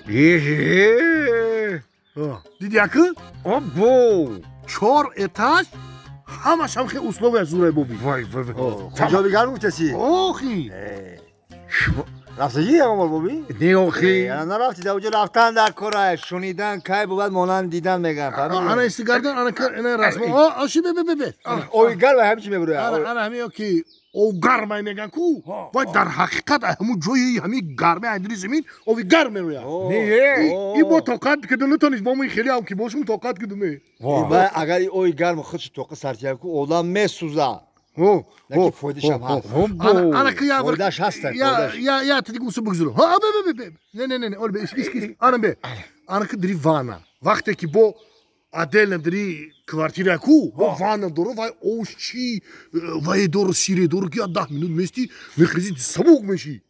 Эҳе! Диди аку? Обо! 4 этаж ҳамаш ҳам хеле условия зурай боби. Вай вай вай. Куҷо дигар гуфтаси? Охи. Рафтагӣ ягон бор боби? Не охи. Ана нарафти, дар уҷо рафтан дар кора, шунидан кай бувад монанд дидан меган, фаҳмидӣ? Ана истигардан, ана ина расмо. О, ши бе бе бе бе. Ои гарм ҳамчи мебурояд. Ана ана ҳами ки об гармай меган ку. Вай дар ҳақиқат ҳамун ҷои ҳами гарми айдри замин оби гарм мерояд. Не. И бо тоқат киду натониш, бо мо хеле ҳам ки бошум тоқат киду ме. Вай агар ои гарм худш тоқа сартиян ку одам месӯзад. О, фоидашам ҳаст. Ана ки я фоидаш ҳаст. Я я ти гусу бугзуру. Ҳа бе бе бе. Не не не, ол бе ис ис. Ана бе. Ана ки дри вана. Вақте ки бо отдельно дри квартира ку, бо ванна дору вай ош чи вай дору сире дору ки 10 минут мести, мехези сабук меши.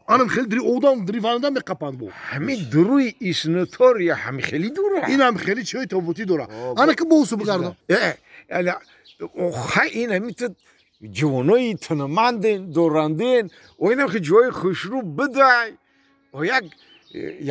Анам хеле дри одам дри ванна меқапанд бо. Ҳами дуруи иснутор я ҳами хеле дура. Инам хеле чой тобути дора. Ана ки бо усу бугардам. Э, ала хай ин ҳами ту ҷавонои тунаманден, доранден, оинам ки ҷои хушрӯ бидай. О як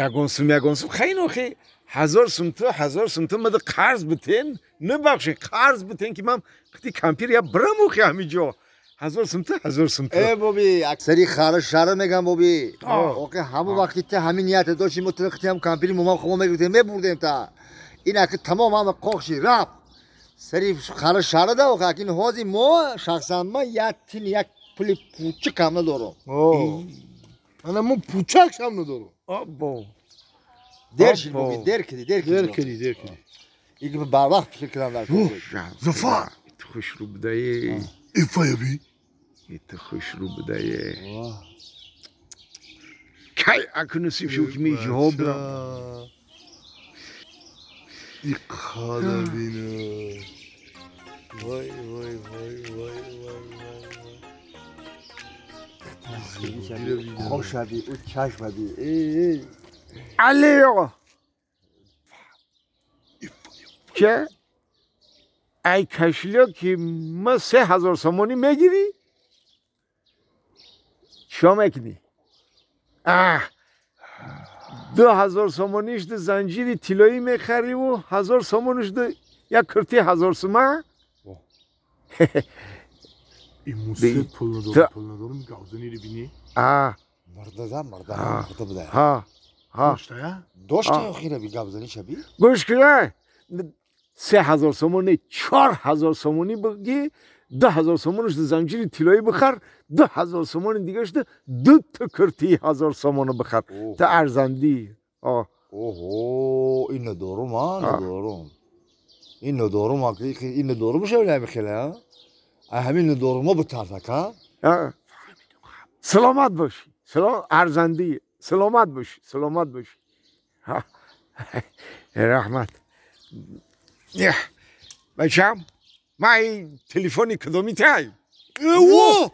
ягон сум ягон сум хай нохи 1000 сум ту 1000 сум ту мада қарз битен, набахши қарз битен ки ман қити кампир я бирам охи ҳами ҷо. 1000 сум ту 1000 сум ту. Э боби, аксари хара шара меган боби. Охи ҳамон вақти ту ҳамин ният дошти мо ту қити ҳам кампири момам хумо мегирифтем, мебурдем та. Ин аки тамом ҳама қоқши рафт. Сари хара шара да охи, акин ҳози мо шахсан ман як тин як пули пучак ҳам надорам. Ана мо пучак ҳам надорам. Обо. Дер шид боби, дер киди, дер киди. Дер киди, дер киди. Иги барвақт фикр кардам дар кор. Зафар! Ту хушрӯ будае. Ифаяби. Ту хушрӯ будае. Кай аку насиб шуд ки меҷиҳо бирам. Иқада бина. Вай вай вай вай вай вай. Хошаби, ӯ чашмаби. Эй эй. Алло. Че? Ай кашлё ки ма 3000 сомонӣ мегирӣ? Чико мекунӣ? Аҳ! 2000 сомониш ду занҷири тиллоӣ мехариву 1000 сомониш ду як куртии 1000 сума? Имусе пул надорам, пул надорам, гавзаниро бинӣ. А. Мурдада, мурда, мурда буда. Ҳа. Ҳа. Доштая? Дошта охира би гавзани шаби? Гӯш кунай. 3000 сомонӣ, 4000 сомонӣ бигӣ, 2000 сомониш ду занҷири тиллоӣ бихар, 2000 сомони дигаш ду ду та куртии 1000 сомона бихар. Та арзандӣ. Оҳо, ин надорум, а, надорум. Ин надорум, ин надорум шавли ҳами хеле, а? Ҳамин надорумо битарсак, а? Саломат бошӣ. Арзандӣ. Саломат бошӣ, саломат бошӣ. Раҳмат. Бачам, ман ин телефони кадоми тай? Эво!